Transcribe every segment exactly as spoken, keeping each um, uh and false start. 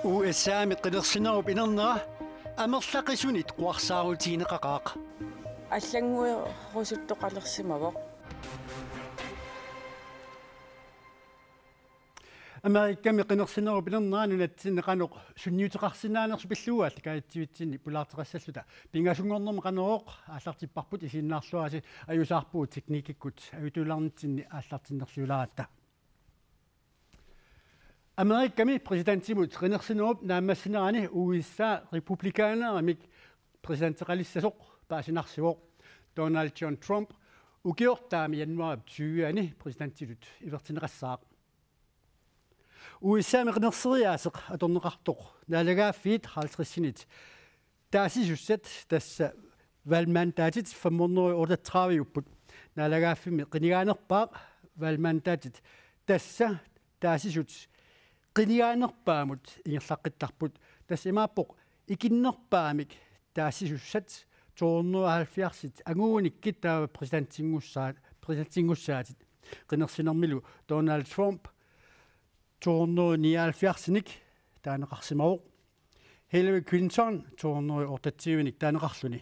U S A-mi qinersinerup inernera amerlaqisunit quarsaarutigineqaqaaq. Allannguerusuttoqalersimavoq. Amerikami qinersinerup inernera nunatsinni qanoq sunniuteqarsinnaanersoq pillugu aallakaatitsivitsinni pulaarteqassalluta pingasunngornermi Qanorooq aallartipparput, isiginnaarluarisi ajuusaarpugut teknikkikkut ajutuularnitsinni aallartinnerliulaaratta. Amerikami præsidentimut qinersinerup naammassinerani U S A republikanerimik præsidenteqalissasoq paasinarsivoq. Donald John Trump ukiortaami januaarip tyve-ani præsidentitut ivertinneqassaaq. U S A-mi qinerseriaaseq atorneqartoq naalagaaffiit halvtredsinit taasisussat, tassa valgmandatit femhundrede otteogtredive-upput. Naalagaaffimmi qinigaanerpaaq valgmandatit, tassa taasisut qinigaanerpaamut ingerlaqqittarput. Tassa imaappoq ikinnerpaamik taasisussat tohundrede og halvfjerdsit anguunikkit taava præsidentinngussaa-, præsidentinngussaatsit. Qinersinermilu Donald Trump tohundrede nioghalvfjerdsinik taaneqarsimavoq. Hillary Clinton tohundrede otteogtyvenik taaneqarluni.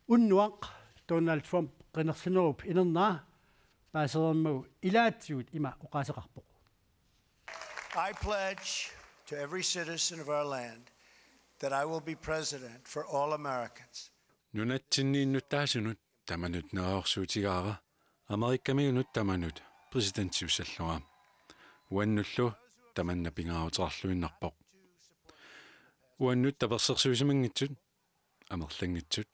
Unnuaq Donald Trump qinersinerup inernera paasereermagu ilaatigut ima oqaaseqarpoq. I pledge to every citizen of our land that I will be president for all Americans. Nunatsinni innuttaasunut tamanut neriorsuutigaara Amerikamiunut tamanut præsidentiussallunga. Uannullu tamanna pingaaruteqarluinnarpoq. Uannut tapersersuisimanngitsut, amerlanngitsut,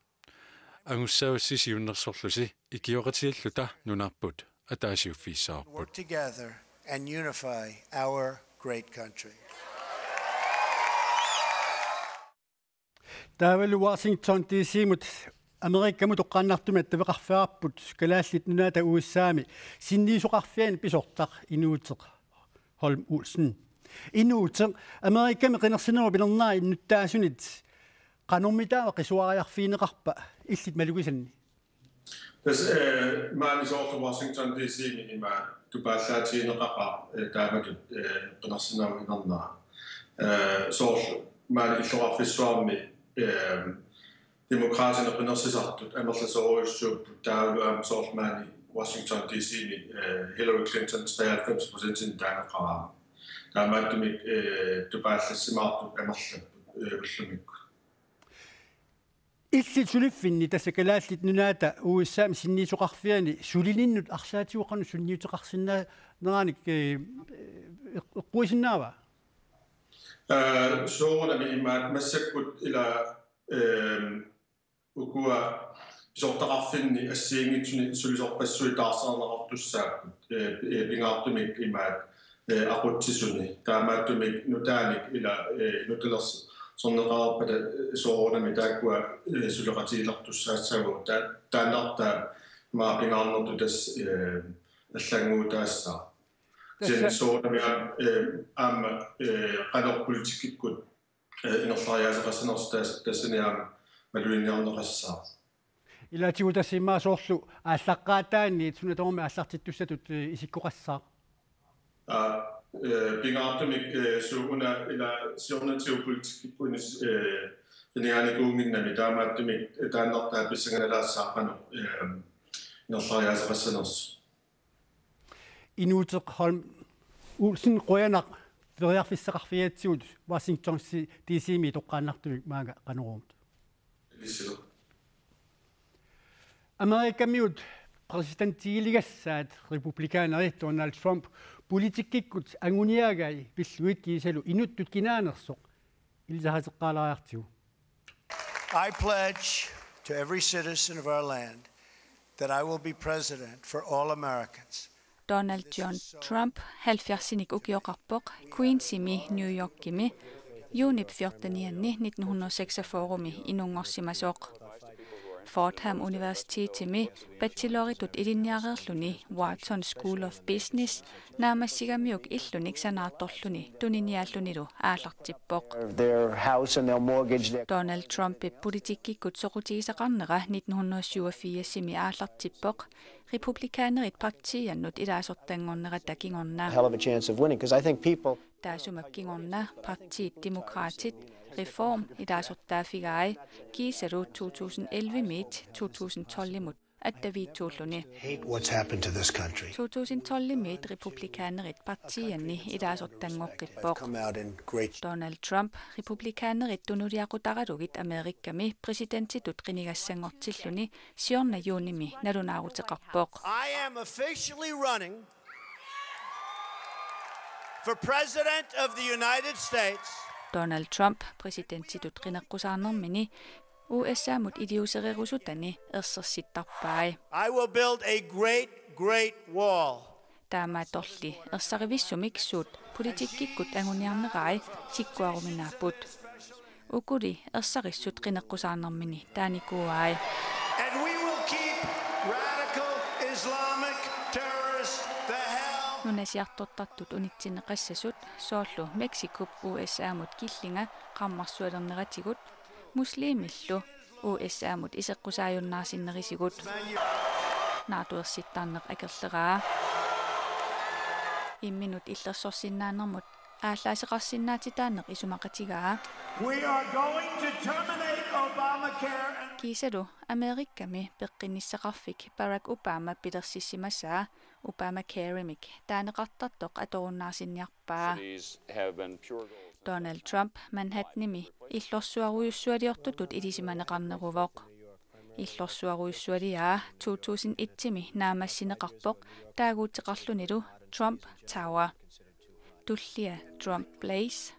angussavassi siunnersorlusi ikioqatigiilluta nunarput ataasiuffigissavarput. Work together and unify our great country. Taavalu Washington D C-mut Amerikamut toqqaannartumik attaveqarfigaarput Kalaallit Nunaata U S A-mi sinniisoqarfiani pisortaq Inuuteq Holm Olsen. Inuuteq, Amerikami qinersinerup inernera innuttaasunit qanormitaava qisuariarfigineqarpa illit malugisanni? Tassa, eh, maani soorlu Washington D C-mi ima tupaallaatigineqaqaaq, eh, taamatut, eh, qinersinerup inernera. Eh, soorlu maani illoqarfissuarmi, eh, Demokraatinit qinersisartut amerlasoorujussuupput, taavalu aamma soorlu maani Washington D C-mi, eh, Hillary Clinton treoghalvfems procentinik taaneqaraaq. Taamaattumik, eh, tupaallassimaartut amerlapput, eh, ullumikkut. Illit suliffinni tassa Kalaallit Nunaata U S A-mi sinniisoqarfiani sulininnut arlaatigut qanoq sunniuteqarsinnaaneranik, eh, eq-, eqquisinnaava? Eh, soorunami imaat massakkut ila, ehm, ukua pisortaqarfinni assigiinngitsuni sulisorpassuit taarserneqartussaapput, eh, eh, pingaartumik imaat, eh, aqutsisuni. Taamaattumik nutaanik ila, eh, inutalersorneqareerpata, eh, soorunami taakkua, eh, suleqatigilertussaassavagut. Ta-, taannartaa ima pingaarnertut tassa, eh, allannguutaassaaq. Tassa- Kisianni soorunami aam-, eh, aamma, eh, qanoq politikkikkut eh, ingerlariaaseqassanersoq tas-, tassani aamma maluginniarneqassaaq. Ilaatigut tassa immaqa soorlu aallaqqaataaniit suna tamarmi aallartittussatut, eh, isikkoqassaaq. Aa, eh, pingaartumik, eh, suuna ila siornatigut politikkikkut inis-, eh, qinigaanikuunnginnami taamaattumik, eh, taannartaa pissanganalaassaaq qanoq, eh, ingerlariaaseqassanersoq. Inuuteq Holm Olsen, qujanaq periarfissaqarfigigatsigut Washington D C-mi toqqaannartumik maanga Qanoruumut. Ilissilu. Amerikamiut præsidentigiligassaat republikaaneri Donald Trump politikkikkut anguniagai pillugit kiisalu inuttut kinaanersoq ilisariteqqaalaariartigu. I pledge to every citizen of our land that I will be president for all Americans. Donald John Trump halvfjerdsinik ukioqarpoq Queensimi New Yorkimi juunip fjortenianni nitten hundrede seksogfyrremi inunngorsimasoq. Fordham Universitetimi bacheloritut ilinniareerluni Wharton School of Business naammassigamiuk illunik sanaartorluni tuniniaallunilu aallartippoq. Their house and they'll mortgage their Donald Trumpip politikkikkut soqutigisaqarnera nitten hundrede syvogfirsimi aallartippoq, republikanerit partiiannut ilaasortanngornerata kingorna. Hell of a chance of winning, 'cause I think people Taassuma kingorna partiit Demokraatit Reform ilaasortaaffigai kiisalu to tusind elleve-miit to tusind tolv-imut attaviitsuulluni. Hate what's happened to this country. To tusind tolv-imiit Republikanerit partiianni ilaasortanngoqqippoq. Come out in great Donald Trump Republikanerit tunuliaqutaralugit Amerikami præsidentitut qinigassanngortilluni siorna juunimi nalunaaruteqarpoq. I am officially running for President of the United States. Donald Trump præsidentitut qineqqusaarnermini U S A-mut iliuusererusutani ersersittarpai. I will build a great, great wall. Taamaattorli ersarivissumik suut politikkikkut anguniarnerai tikkuaruminaapput. Ukuli ersarissut qineqqusaarnermini taanikuuai. And we will keep radical Islamic terrorists the hell. Nunasiartortartut unitsinneqassasut soorlu Mexicop U S A-mut killinga qarmarsualerneratigut muslimillu U S A-mut iseqqusaajunnaarsinnerisigut. Naartuersittarneq akerleraa. Imminut illersorsinnaanermut aallaaseqarsinnaatitaaneq isumaqatigaa. We are going to terminate Obamacare and Kiisalu Amerikami peqqinnissaqarfik Barack Obama pilersissimasaa Obamacaremik taaneqartartoq atorunnaarsinniarpaa. Cities have been pure gold. Donald Trump Manhattanimi illorsuarujussualiortutut ilisimaneqarneruvoq. Illorsuarujussualiaa to tusind et-imi naammassineqarpoq taaguuteqarlunilu Trump Tower. Tullia Trump Place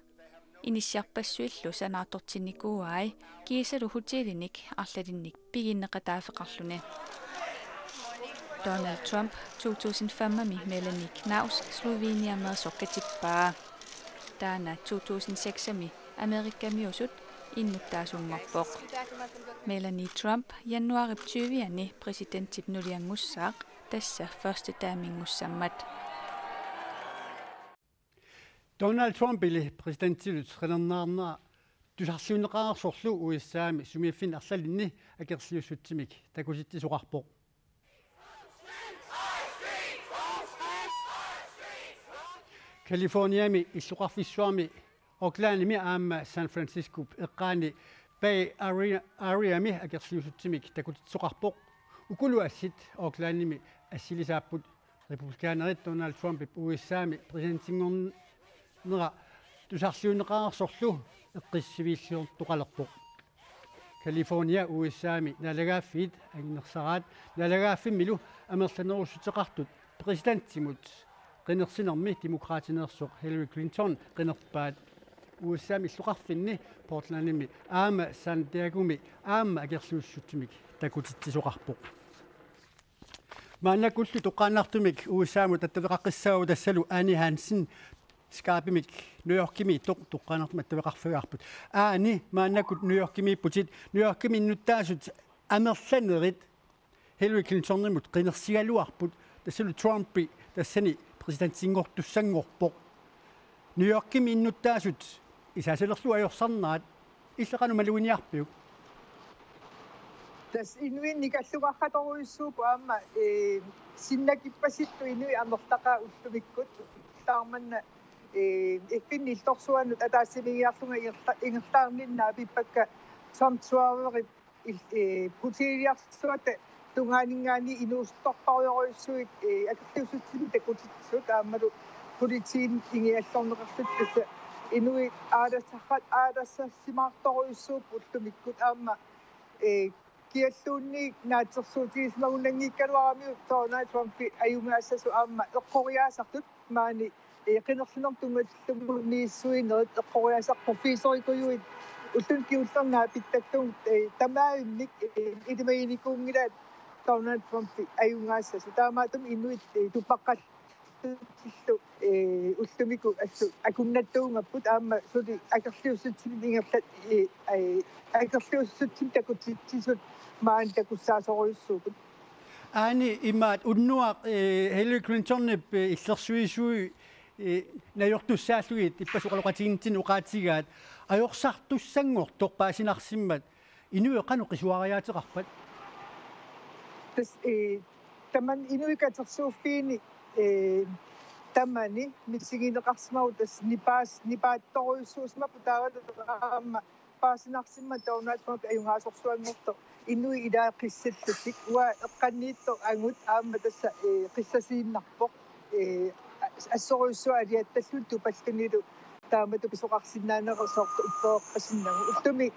inissiarpassuillu sanaartortinnikuuai kiisalu hotelinik arlalinnik piginneqataaffeqarluni. Donald Trump to tusind fem-imi Melanie Knaus Sloveniameersoq katippaa. Taanna to tusind seks-imi Amerikamiusut innuttaasunngorpoq. Melanie Trump januaarip tyve-ani præsidentip nulianngussaaq, tassa første damiinngussammat. Donald Trumpili præsidentitut qinerneqarnera tusarliunneqareersorlu U S A-mi sumiiffinni arlalinni akerliussutsimik takutitsisoqarpoq. Californiami illoqarfissuarmi Oaklandimi aamma San Franciscop eqqaani Bay Area-, Areami akerliussutsimik takutitsisoqarpoq. Ukulu assit Oaklandimi assilisaapput. Republikanerit Donald Trumpip U S A-mi præsidentinngornera tusarliunneqareersorlu eqqissiviilliortoqalerpoq. California U S A-mi naalagaaffiit anginersaraat naalagaaffimmilu amerlanerussuteqartut præsidentimut qinersinermi Demokraatineersoq Hillary Clinton qinerpaat. U S A-mi illoqarfinni Portlandimi aamma San Diegomi aamma akerliussutsimik takutitsisoqarpoq. Maannakkullu toqqaannartumik U S A-mut attaveqaqqissaavoq, tassalu Ane Hansen Skypemik New Yorkimiittoq toqqaannartumik attaveqarfigaarput. Ane, maannakkut New Yorkimiipputit. New Yorkimi innuttaasut amerlanerit Hillary Clintonimut qinersigaluarput, tassalu Trumpi tassani præsidentinngortussanngorpoq. New Yorkimi innuttaasut isaasalerlu ajorsarnerat, illit qanoq maluginiarpiuk? Tassa inuit nikallugartorujussuupput aamma, ee, sinnakippasittoq inuit amerlaqaat ullumikkut. Taava manna, ee, F N-ip illorsuanut ataatsimiigiarlunga ingerla-, ingerlaarninnaavippakka Trump Towerip il-, ee, hoteliarsuata tungaaninngaanniit inuusuttorpassuarujussuit, ee, akerliussutsimik takutitsisut aammalu politiinit ingiallorneqartut, tassa inuit aalasarrat-, aalasarsimaartorujussuupput ullumikkut aamma, ee, kialluunniit naatsorsuutigisimagunanngikkaluaramiuk Donald Trumpi ajugaassasoq aamma eqqoriaasartut maani, ee, qinersinermut tunngatillugu misissuinerit eqqoriaaseq professorikujuit ulluni kingullerni naapittakkagut, ee, tamarmik, ee, ilimaginikuunngilaat Donald Trumpi ajugaassasoq. Taamaattumik inuit, ee, tupaqqat- -tillu, ee, ullumikkut allu akunnattuugapput aamma suli akerliussutsimik ingerlat-, ee, ee, akerliussutsimik takutitsisut maani takussaasorujussuupput. Ane, imaat unnuaq, ee, Hillary Clintonip, ee, illersuisui, ee, najortussaallugit ippassaq oqaloqatiginnitsinni oqaatigaat ajorsartussanngortoq paasinarsimmat inuit qanoq qisuariaateqarpat? Tassa, ee, tamanna inuit katersuuffiini, ee, Tamani misigineqarsimavoq, tassa nipaas-, nipaattorujussuusimapput, taavalu aamma paasinarsimavoq Donald Trump ajugaasorsuanngortoq inuit ilaat qissallutik. Uanga eqqanniittoq angut aamma tassa, ee, qissasiinnarpoq. Ee, a-, assorujussuaq aliattalluni tupallunilu taamatut pisoqarsinnaaneq soorlu uppereqqasinnagu. Ullumi,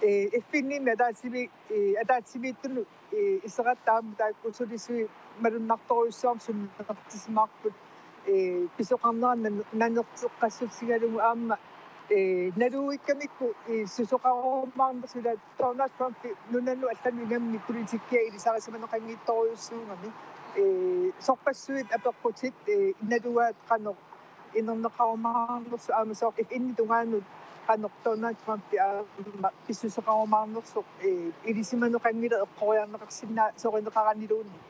ee, F N-imi ataatsimi-, ee, ataatsimiittunut, ee, iseratta aamma taakku sulisui malunnartorujussuarmik sunnertisimaarput, ee, pisoqarnera nan-, nanerteqqassutsigalugu aamma, ee, naluuikkamikku, ee, susoqarumaarnersoq, ila Donald Trump nunanut allanut ingammik politikkiat ilisarisimaneqanngitsorujussuugami. Ee, sorpassuit apeqqutit, ee, nalugaat qanoq inerneqarumaarnersoq aamma soorlu F N-ip tungaanut qanoq Donald Trump aamma pissuseqarumaarnersoq, ee, ilisimaneqanngilaq eqqoriarneqarsinnaa-, soqinneqaraniluunniit.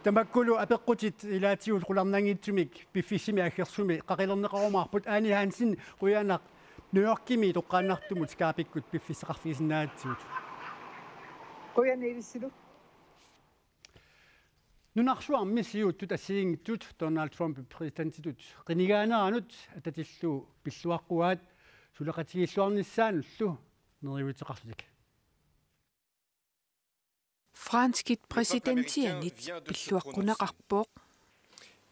Tamakkulu apeqqutit ilaatigut qularnanngitsumik piffissami aggersumi qaqilerneqarumaarput. Aani Hansen, qujanaq, New Yorkimi toqqaannartumut Skype-ikkut piffissaqarfigisinnaagatsigut. Qujanaq ilissilu. Nunarsuarmi siuttut assigiinngitsut Donald Trump præsidentitut qinigaaneranut atatillugu pilluaqquaat suleqatigiilluarnissaanullu neriuuteqarlutik. Franskit præsidentianit pilluaqquneqarpoq.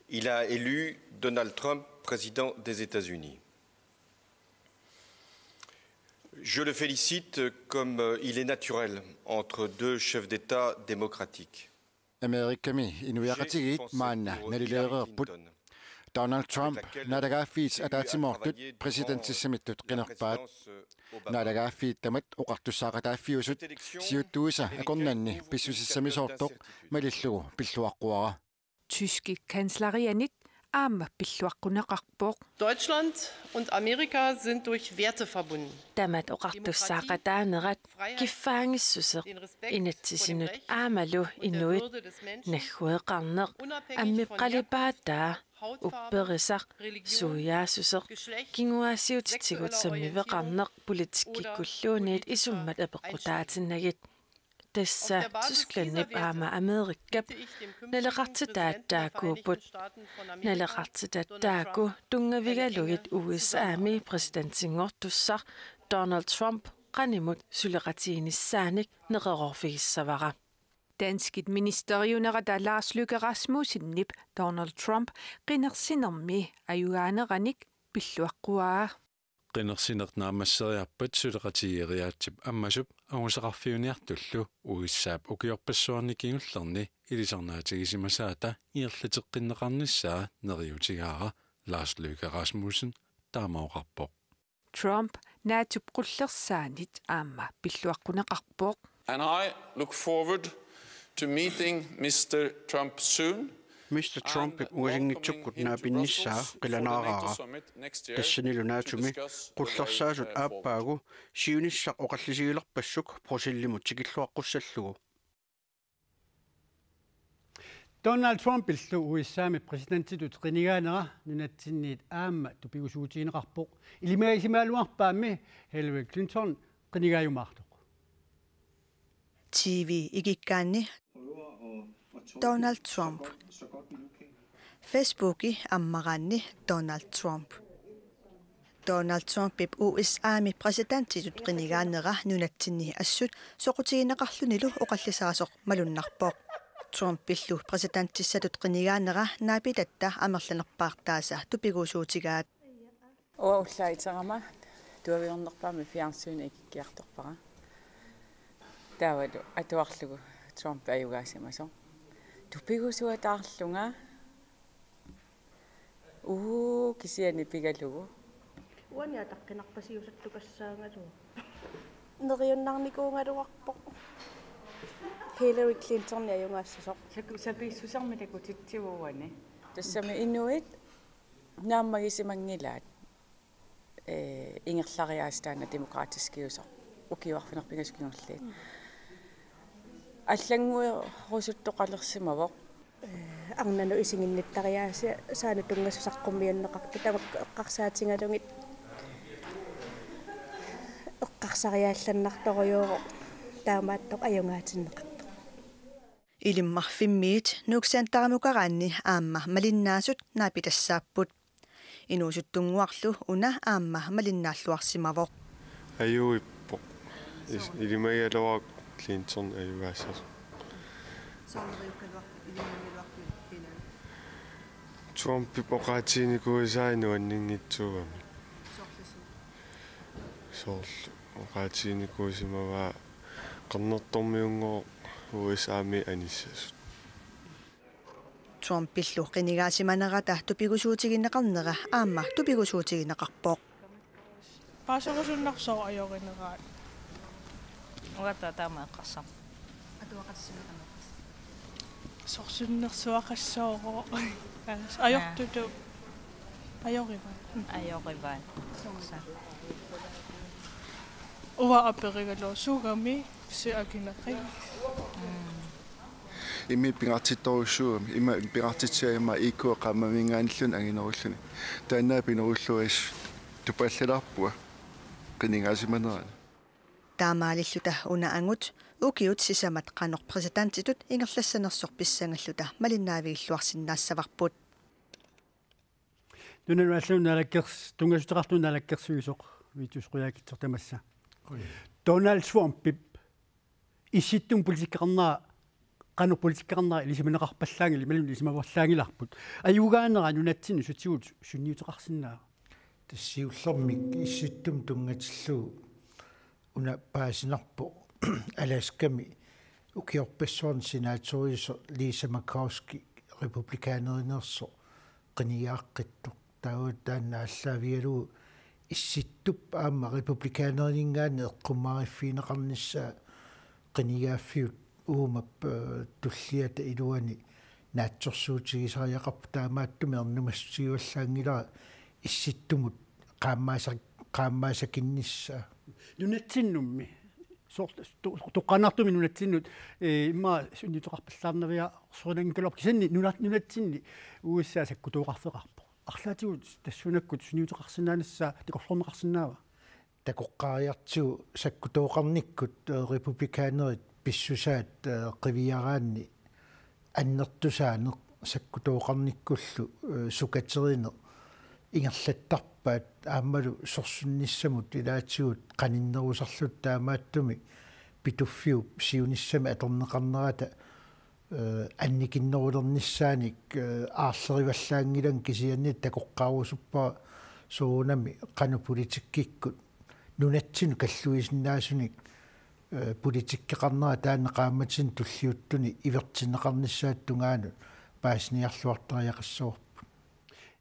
Il a élu Donald Trump président des États-Unis. Je le félicite comme, euh, il est naturel entre deux chefs d'État démocratiques. Amerikami inuiaqatigiit maanna nalileereerput. Donald Trump naalagaaffiit ataatsimoortut præsidentissamittut qinerpaat. Naalagaaffiit tamat oqartussaaqataaffiusut siuttuisa akornanni pissusissamisoortoq malillugu pilluaqquara. Tyskit kanslerianit aamma pilluaqquneqarpoq. Deutschland und Amerika sind durch Werte verbunden. Tamat oqartussaaqataanerat kiffaanngissuseq, inatsisinut aammalu inuit, naggueqarneq, ammeqqalipaataa, upperisaq, suiaassuseq, kinguaassiuutitigut sammiveqarneq, politikkikkulluunniit isummat apeqqutaatinnagit. Tassa Tysklandip aamma Amerikap naleqartitaat taakkuupput. Naleqartitat taakku tunngavigalugit U S A-mi præsidentinngortussaq Donald Trump qanimut suleqatiginissaanik neqeroorfigissavara. Danskit ministeriunerata Lars Løkke Rasmussenip Donald Trump qinersinermi ajugaaneranik pilluaqquaa. Qinersineq naammasseriarpat suleqatigeeriaatsip ammasup angusaqarfiuniartullu U S A-p ukiorpassuarni kingullerni ilisarnaatigisimasaata ingerlateqqinneqarnissaa neriuutigaara. Lars Løkke Rasmussen taama oqarpoq. Trump NATO-p qullersaanit aamma pilluaqquneqarpoq. And I look forward to meeting Mister Trump soon. Mister Trumpip ungasinngitsukkut naapinnissaa qilanaaraara. Tassanilu NATO-mi qullersaasut aappaagu siunissaq oqallisigilerpassuk Bruxellesimut tikilluaqqussallugu. Donald Trumpillu U S A-mi præsidentitut qinigaanera nunatsinniit aamma tupigusuutigineqarpoq. Ilimagisimagaluarpaammi Hillary Clinton qinigaajumaartoq. T V ikikkaanni Donald Trump. Facebooki ammaraanni Donald Trump. Donald Trumpip U S A-mi præsidentitut qinigaanera nunatsinni assut soqutigineqarlunilu oqallisaasoq malunnarpoq. Trumpillu præsidentissatut qinigaanera naapitatta amerlanerpaartaasa tupigusuutigaat. Uanga ullaaq iterama tuaviornerpaamik fjernsyni ikikkiartorpara. Taavalu atuarlugu Trump ajugaasimasoq. Tupigusuataarlunga. Uu, kisianni pigalugu. Uani ataqqinarpasiusartukassaagaluarpoq. Neriunnarnikuugaluarpoq. Hillary Clinton ajugaassasoq. Saku-, sapiissusermik takutitsivoq uani. Tassami inuit naammagisimanngilaat, ee, ingerlariaaseq taanna demokratiskiusoq ukiut arfineq-pingasut kingulliit. Allannguerusuttoqalersimavoq. Ee, arnanut isiginnittariaaseq saanut tunngasoq saqqummiunneqartoq, tamakku eqqarsaatigalugit eqqarsariaallannartorujuuvoq taamaattoq ajugaatinneqartoq. Ilimmarfimmiit Nuuk Centerimukaraanni aamma malinnaasut naapitassaapput. Inuusuttunnguarlu una aamma malinnaalluarsimavoq. Ajuippoq. Is-, ilimagigaluarpoq Clinton ajugaassasoq. Trumpip oqaatiginikuusaa nuanninngitsuugami. Soorlu oqaatiginikuusimavaa qernertormiunngooq U S A-mi anissasut. Trumpillu qinigaasimanerata tupigusuutigineqarnera aamma tupigusuutigineqarpoq. Paaserusunnarsoq ajorineraa. Uagut taama eqqarsarpoq. Sorsunnersuaqassaarpoq. Ajortutut. Ajorivaat. Ajorivaat. Uanga aperigaluarpoq suugami si akineqi. Immiit pingaartittorujussuugami, ima pingaartitsigaat ima I K qaammaviingaanniilluunniit anginerulluni. Taanna pinerulluaris tupaallalaarpunga qinigaasimanerani. Taamaalilluta una angut ukiut sisamat qanoq præsidentitut ingerlassanersoq pissangalluta malinnaavigilluarsinnaassavarput. Nunanut allanut naalakkers-, tunngassuteqartunut naalakkersuisoq Vittus Qujaukitsoq tamassa. Qujan. Donald Trumpip Issittumut politikkeqarnera, qanoq politikkeqarnera ilisimaneqarpallaanngilaq, imaluunniit isimavallaanngilarput. Ajugaanera nunatsinnut sutigut sunniuteqarsinnaava? Tassa siullermik Issittumut tunngatillugu una paasinarpoq Alaskami ukiorpassuarni senatoriusoq Lisa Murkowski, republikanerineersoq, qinigaaqqittoq. Taava taanna aallaavigalugu Issittup aamma republikanerininngaanniit eqqumaffigineqarnissaa qinigaaffiup uuma, eh, tulliata iluani naatsorsuutigisariaqarpoq, taamaattumik ernumassutigivallaanngilara Issittumut qaammaasa-, qaammaassakinnissaa. Nunatsinnummi. Soorlu to-, toqqaannartumik nunatsinnut, eh, immaqa sunniuteqarpallaarnaviarsuinanngikkaluarpoq, kisianni nuna-, nunatsinni U S A sakkutooqarfeqarpoq. Arlaatigut tassuunakkut sunniuteqarsinnaanissaa takorloorneqarsinnaava? Takoqqaariartigu sakkutooqarnikkut, eh, republikanerit pissusaat, eh, qiviaraanni annertusaaneq sakkutooqarnikkullu, eh, sukaterineq ingerlattarpaat, aammalu sorsunnissamut ilaatigut qaninnerusarluta, taamaattumik Pituffiup siunissami atorneqarnerata, eh, annikinnerulernissaanik, eh, aarlerivallaanngilanga, kisianni takoqqaarusuppara soorunami qanoq politikkikkut nunatsinnut kalluisinnaasunik, eh, politikkeqarnera taanna qaammatini tulliuttuni ivertinneqarnissaata tungaanut paasiniarluartariaqassavarput.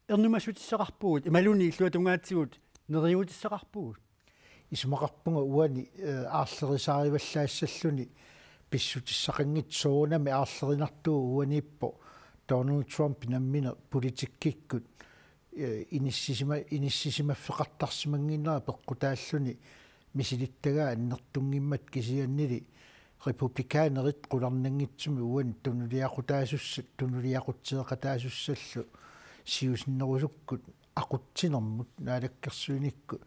Ernumassutissaqarpugut, imaluunniit illuatungaatigut neriuutissaqarpugut? Isumaqarpunga uani, eh, aarlerisaarivallaassalluni pissutissaqanngitsoq. Soorunami aarlerinartuuvoq uaniippoq Donald Trump nammineq politikkikkut, eh, inissisima-, inissisimaffeqartarsimannginnera peqqutaalluni misilittagaa annertunngimmat, kisiannili republikanerit qularnanngitsumik uani tunuliaqutaasussa-, tunuliaqutseeqataasussallu siusinnerusukkut aqutsinermut naalakkersuinikkut, eh,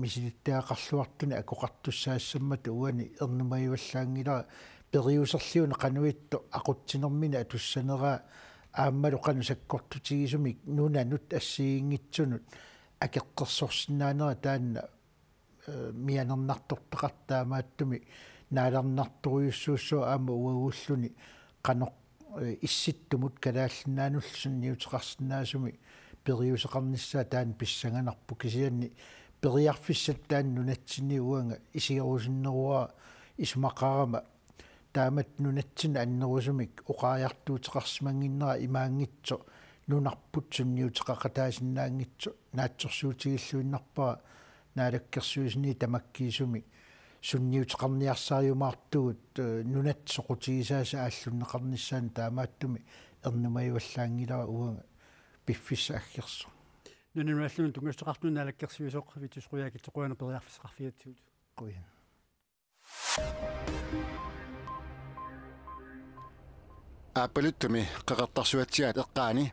misilittagaqarluartunik akoqartussaassammata uani ernumagivallaanngilara periuserliuna qanoq ittoq aqutsinermini atussaneraa aammalu qanoq sakkortutigisumik nunanut assigiinngitsunut akeqqersorsinnaanera taanna, eh, mianernartortaqartoq, taamaattumik naalarnartorujussuussaaq aamma uaguulluni qanoq, eh, Issittumut Kalaallit Nunaannullu sunniuteqarsinnaasumik periuseqarnissaa taanna pissanganarpoq, kisianni periarfissat taanna nunatsinni uanga isigerusunneruara isumaqarama taamatut nunatsinnut annerusumik oqariartuuteqarsimannginnera imaanngitsoq nunarput sunniuteqaqataasinnaanngitsoq. Naatsorsuutigilluinnarpara naalakkersuisuni tamakkiisumik sunniuteqarniarsariumaartugut, eh, nunat soqutigisaasa aallunneqarnissaanut, taamaattumik ernumagivallaanngilara uanga piffissaq aggersoq. Nunanut allanut tunngassuteqartunut naalakkersuisoq Vittus Qujaukitsoq, qujanaq periarfissaqarfigigatsigut. Qujan. Aappaluttumik Qeqertarsuatsiaat eqqaani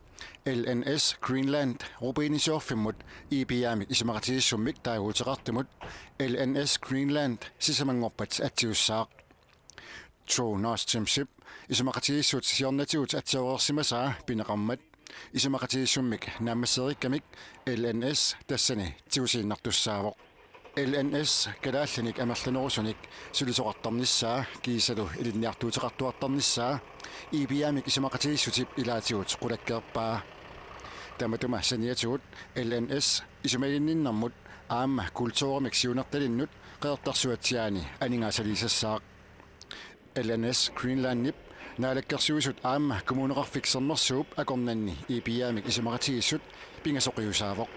L N S Greenland rubinisiorfimmut I B A-mik isumaqatigiissummik taaguuteqartumut L N S Greenland sisamanngorpat atsiussaaq. Tru Nord Stream-ip Isumaqatigiissut siornatigut atsioreersimasaa pineqarmat isumaqatigiissummik naammassereerakkamik L N S tassani tigusiinnartussaavoq. L N S kalaallinik amerlanerusunik sulisoqartarnissaa kiisalu ilinniartuuteqartuartarnissaa I B A-mik isumaqatigiissutip ilaatigut qulakkeerpaa. Tamatuma saniatigut L N S isumaginninnermut aamma kulturimik siunertalinnut Qeqertarsuatsiaani aningaasaliisassaaq. L N S Greenlandip Naalakkersuisut aamma Kommuneqarfik Sermersuup akornanni I B A-mik isumaqatigiissut pingasoqiusaavoq.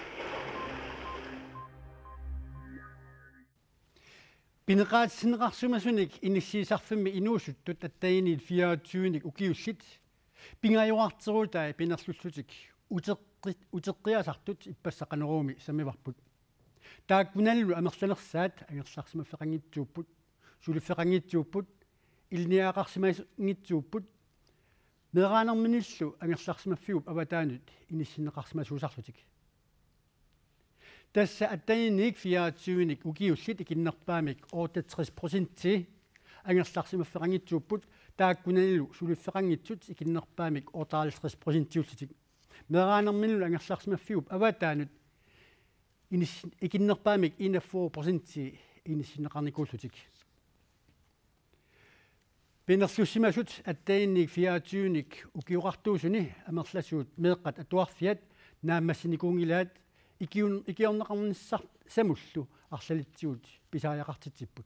Pineqaatissinneqarsimasunik inissiisarfimmi inuusuttut attavinik fireogtyvenik ukiullit pingajuarterutai pinerlullutik uteqqi-, uteqqiasartut ippassaq Qanoruumi sammivarput. Taakkunanilu amerlanersaat angerlarsimaffeqanngitsuupput, suliffeqanngitsuupput, ilinniagaqarsimanngitsuupput, meeraanerminillu angerlarsimaffiup avataanut inissinneqarsimasuusarlutik. Tassa attavinik fireogtyvenik ukiullit ikinnerpaamik otteogtres procentii angerlarsimaffeqanngitsuupput, taakkunanilu suliffeqanngitsut ikinnerpaamik otteoghalvtreds procentiullutik. Meeraanerminillu angerlarsimaffiup avataanut inis-, ikinnerpaamik enogfyrre procentii inissinneqarnikuullutik. Pinerlussimasut attavinik fireogtyvenik ukioqartuusuni amerlasuut meeqqat atuarfiat naammassinikuunngilaat ikiun-, ikiorneqarnissamullu arlalitsigut pisariaqartitsipput.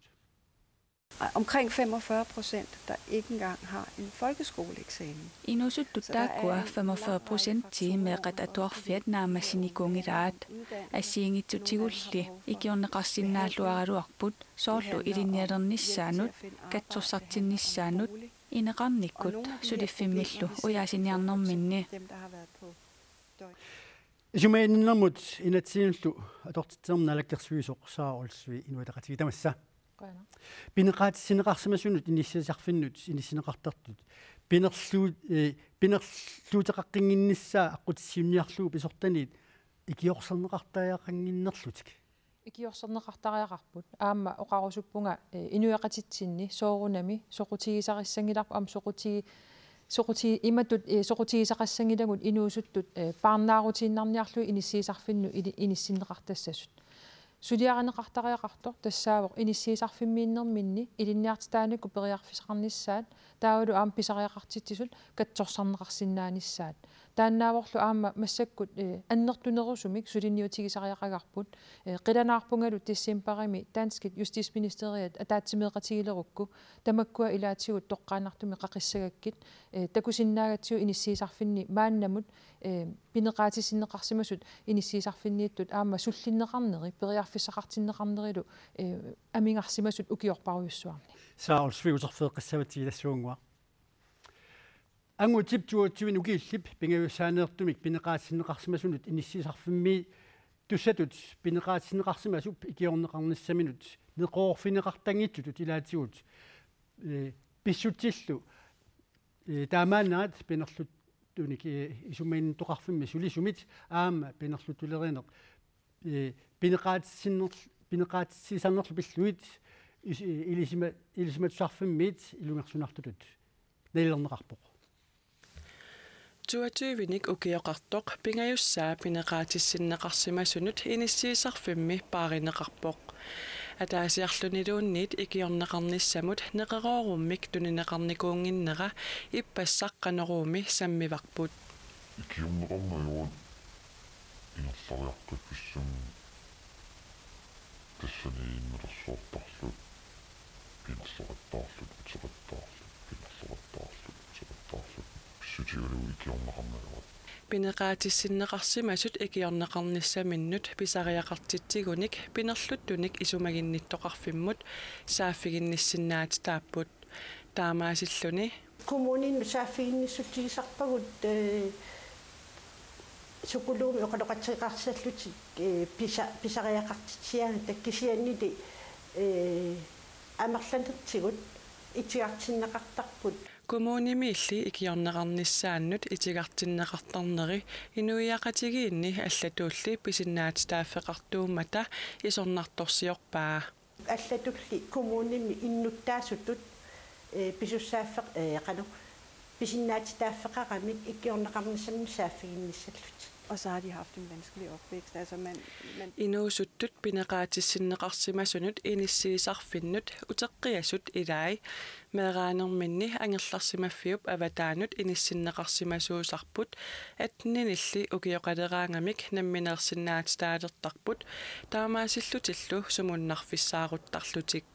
Omkring femogfyrre procent, der ikke engang har en folkeskoleeksamen. Inuusuttut taakkua femogfyrre procentii meeqqat atuarfiat naammassinikuunngilaat. Assigiinngitsutigulli ikiorneqarsinnaalluaraluarput, soorlu ilinnialernissaanut, katsorsartinnissaanut, ineqarnikkut suliffimmillu ujaasiniarnerminni. Isumaginninnermut inatsisinullu atortitseqarnermut naalakkersuisoq Sara Olsvig, Inuit Ataqatigiit, tamassa. Qujanaq. Pineqaatissinneqarsimasunut inissiisarfinnut inissinneqartartut pinerluu-, eh, pinerluuteqaqqinnginnissaa aqqutissiuunniarlugu pisortanit ikiorserneqartariaqannginnerlutik. Ikiorserneqartariaqarput. Aamma oqarusuppunga, eh, inuiaqatitsinni soorunami soqutigisarissanngilarput, aamma soquti-, soquti-, imatut, eh, soqutigisaqassanngilagut inuusuttut, eh, parnaarutiinnarniarlugit inissiisarfinnut ini-, inissinneqartassasut. Suliarineqartariaqartoq tassaavoq inissiisarfimmiinnerminni ilinniartitaanikkut periarfissaqarnissaat, taavalu aamma pisariaqartitsisut katsorsarneqarsinnaanissaat. Taannaavorlu aamma massakkut, eh, annertunerusumik suliniutigisariaqagarput, eh, qilanaarpungalu decembarimi danskit justitsministeriat ataatsimeeqatigilerukku, tamakkua ilaatigut toqqaannartumik qaqissagakkit, eh, takusinnaagatsigu inissiisarfinni maannamut, eh, pineqaatissinneqarsimasut inissiisarfinniittut aamma sullinneqarneri, periarfissaqartinneqarnerilu, eh, amigarsimasut ukiorparujussuarni. Sara Olsvig, uterfigeqqissavatsigit tassuunnguaq. Angutip toogtyvenik ukiullip pingajussaaneertumik pineqaatissinneqarsimasunut inissiisarfimmiittussatut pineqaatissinneqarsimasup ikiorneqarnissaminut neqeroorfigineqartanngitsutut ilaatigut, eh, pissutsillu, eh, taamaannerat pinerluttunik, eh, isumaginnittoqarfimmi sulisumit aamma pinerluttulerineq, eh, pineqaatissinnerl-, pineqaatissiisarnerlu pillugit is-, ilisima-, ilisimatusarfimmiit ilungersunartutut nalilerneqarpoq. Toogtyvenik ukioqartoq pingajussaa pineqaatissinneqarsimasunut inissiisarfimmi paarineqarpoq. Ataasiarluniluunniit ikiorneqarnissamut neqeroorummik tunineqarnikuunnginnera ippassaq Qanoruumi sammivarput. Ikiorneqarneq ajoraat ingerlariaqqiffissammat tassani innersuartarluta, pinerleqattaarluta, uteqattaarluta, pinerleqattaarluta, uteqattaarluta, pissutigalugu ikiorneqarneq ajoraat. Pineqaatissinneqarsimasut ikiorneqarnissaminnut pisariaqartitsigunik pinerluttunik isumaginnittoqarfimmut saaffiginnissinnaatitaapput. Taamaasilluni kommuninut saaffiginnissutsigisarpagut, eh, sukuluumi oqaloqatigeqarsimallutik, eh, pisa-, pisariaqartitsigaangatta, kisiannili, eh, amerlanertigut itigartinneqartarput. Kommunimiilli ikiorneqarnissaannut itigartinneqartarneri inuiaqatigiinni allatulli pisinnaatitaaffeqartuummata isornartorsiorpaa. Allatulli kommunimi innuttaasutut Ee, pisussaaffeq-, ee, qanoq, pisinnaatitaaffeqaramik ikiorneqarnissamik saaffiginnissallutik. Og så har de haft en vanskelig opvækst. Altså, man, man Inuusuttut pineqaatissinneqarsimasunut inissiisarfinnut uteqqiasut ilai. Meeraanerminni angerlarsimaffiup avataanut inissinneqarsimasuusarput atteninilli ukioqaleraangamik nammineersinnaatitaalertarput taamaasillutillu sumunnarfissaaruttarlutik.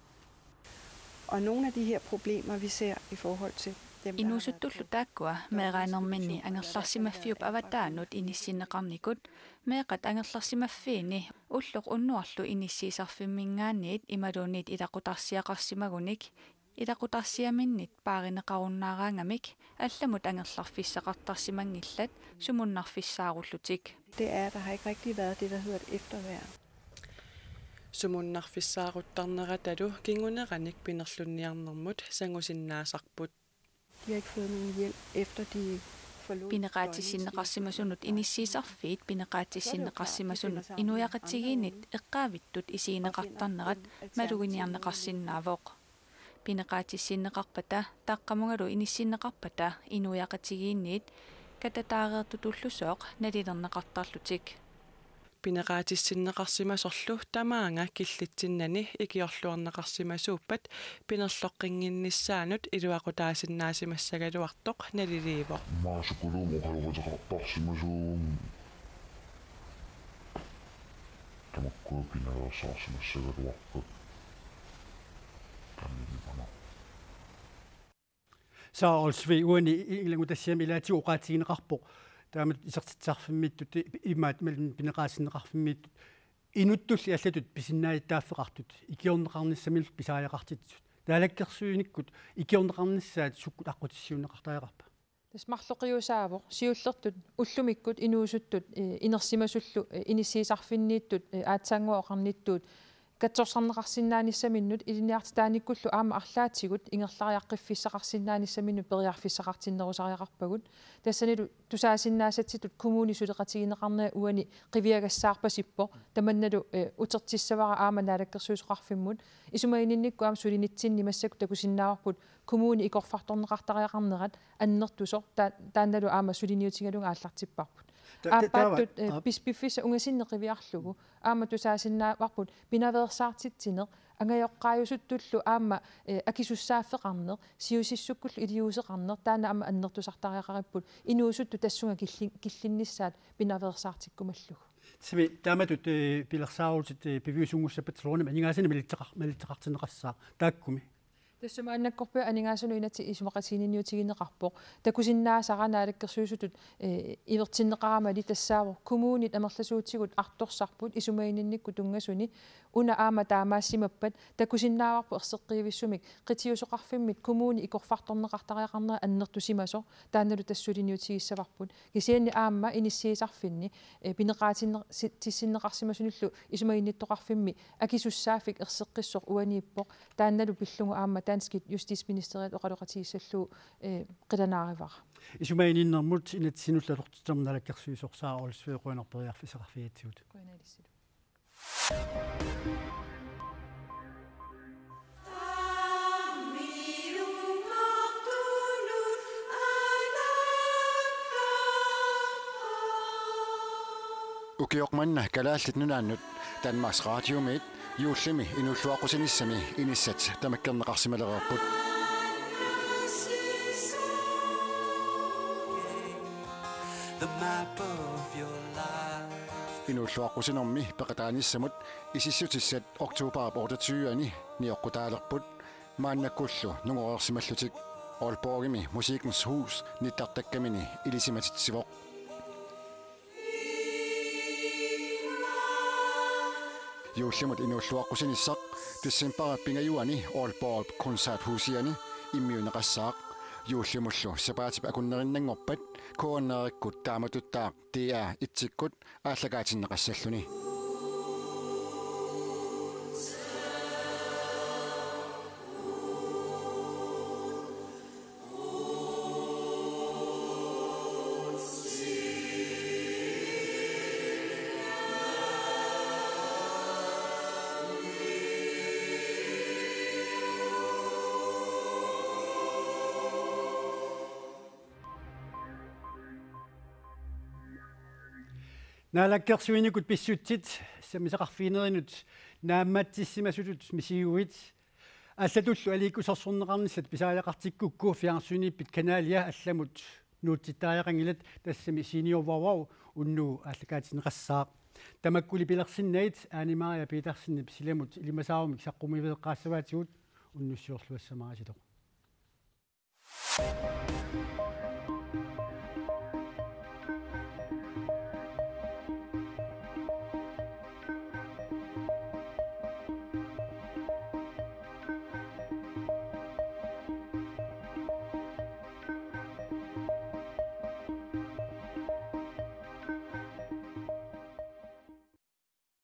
Og nogle af de her problemer, vi ser i forhold til dem, der har været Inuusuttullu på taakkua meeraanerminni angerlarsimaffiup avataanut inissinneqarnikut meeqqat angerlarsimaffiini ulloq unnuarlu inissiisarfimminngaanniit imaluunniit ilaquttarsiaqarsimagunik, ilaquttarsiaminnit paarineqarunnaaraangamik allamut angerlarfissaqartarsimanngillat sumunnarfissaarullutik. Det er, der har ikke rigtig været det, der hedder et efterværn. Sumunnarfissaaruttarneratalu kinguneranik pinerlunniarnermut sangusinnaasarput. De har ikke fået nogen hjælp, efter de forlod Pineqaatissinneqarsimasunut inissiisarfiit pineqaatissinneqarsimasunut inuiaqatigiinnit eqqaavittut isigineqartarnerat maluginiarneqarsinnaavoq. Pineqaatissinneqarpata taqqamungalu inissinneqarpata inuiaqatigiinniit katataareertutullusooq nalilerneqartarlutik. Pineqaatissinneqarsimasorlu tamaanga killitsinnani ikiorluarneqarsimasuuppat pinerloqqinnginnissaanut iluaqutaasinnaasimassagaluartoq naliliivoq. Maasukuluum oqaloqateqartarsimasuugami. Tamakkua pinaveersaarsimassagaluarpat. Tamanna. Sara Olsvig, uani i-, ilanngutassiami ilaatigut oqaatigineqarpoq taamatut isertitsisarfimmiittut, i-, imaat malun pineqaatissinneqarfimmiittut, inuttulli allatut pisinnaatitaaffeqartut ikiorneqarnissamillu pisariaqartitsisut. Naalakkersuinikkut ikiorneqarnissaat sukkut aqqutissiuunneqartariaqarpa? Tassa marloqiusaavoq siullertut ullumikkut inuusuttut, eh, inersimasullu, eh, inissiisarfinniittut, eh, aatsaannguaq oqarnittut katsorsarneqarsinnaanissaminnut ilinniartitaanikkullu aamma arlaatigut ingerlariaqqiffissaqarsinnaanissaminnut periarfissaqartinnerusariaqarpagut. Tassanilu tusaasinnaasatitut kommuni suleqatigineqarnera uani qiviagassaarpasippoq. Tamannalu, eh, utertissavara aamma naalakkersuisoqarfimmut. Isumaginninnikkut aamma sulinitsinni massakkut takusinnaavarput kommuni ikorfartorneqartariaqarnerat annertusoq, ta-, taannalu aamma suliniutigalugu aallartipparput. Ta-, ta-, taava, aappaattut, eh, aap. Pis-, piffissaq ungasinneq qiviarlugu aamma tusaasinnaavarput pinaveersaartitsineq, angajoqqaajusuttullu aamma, eh, akisussaaffeqarneq, siusissukkullu iliuuseqarneq, taanna aamma annertusartariaqaripput, inuusuttut tassunga killi-, killinnissaat pinaveersaartikkumallugu. Simi taamatut, eh, pilersaarutit, eh, piviusunngussappat soorunami aningaasanik malitseqar-, malitseqartinneqassaaq taakkumi. Tassa maannakkorpiaq aningaasanut inatsit isumaqatiginninniutigineqarpoq. Takusinnaasara naalakkersuisutut, eh, ivertinneqaramali tassaavoq kommunit amerlasuutigut artorsarput isumaginninnikkut tunngasuni, una aamma taamaasimappat takusinnaavarput erseqqivissumik qitiusoqarfimmit kommuni ikorfartorneqartariaqarnera annertusimasoq, taannalu tassa suliniutigissavarput. Kisianni aamma inissiisarfinni, eh, pineqaatinner-, si-, tissinneqarsimasunillu isumaginnittoqarfimmi akisussaaffik erseqqissoq uaniippoq. Taannalu pillugu aamma danskit Justitsministeriet oqaloqatigissallugu, eh, qilanaarivara. Isumaginninnermut inatsisinullu atortitsinni naalakkersuisoq Sara Olsvig, qujanaq periarfissaqarfigigatsigut. Qujanaq ilissilu. Ukioq manna Kalaallit Nunaannut Danmarks Radiomiit juullimi inuulluaqqusinissami inissat tamakkerneqarsimalereerput. Inuulluaqqusinermi peqataanissamut isissutissat oktobarip otteogtyve-ani nioqqutaalerput, maannakkullu nungoreersimallutik. Aalborgimi Musikkens Hus nittartakkamini ilisimatitsivoq. Juullimut inuulluaqqusinissaq decembarip pingajuani Aalborgip Koncerthusiani immiunneqassaaq. Juullimullu sapaatip akunnerinnanngorpat K N R-ikkut taamatuttaaq D R et-ikkut aallakaatinneqassalluni. Naalakkersuinikkut pissutsit, sammisaqarfiginerinut naammatsissimasutut misissuiguit, allatullu aliikkusersorneqarnissat pisariaqartikkukku fjernsynippit kanalia allamut nuutsittariaqanngilat, tassami Senior Wow Wow unnugu aallakaatinneqassaaq. Tamakkuli pilersinnagit Ane Maria Petersenip silamut ilimasaarumik saqqummiuteqqaassavaatigut, unnussiorluassamaarisilu.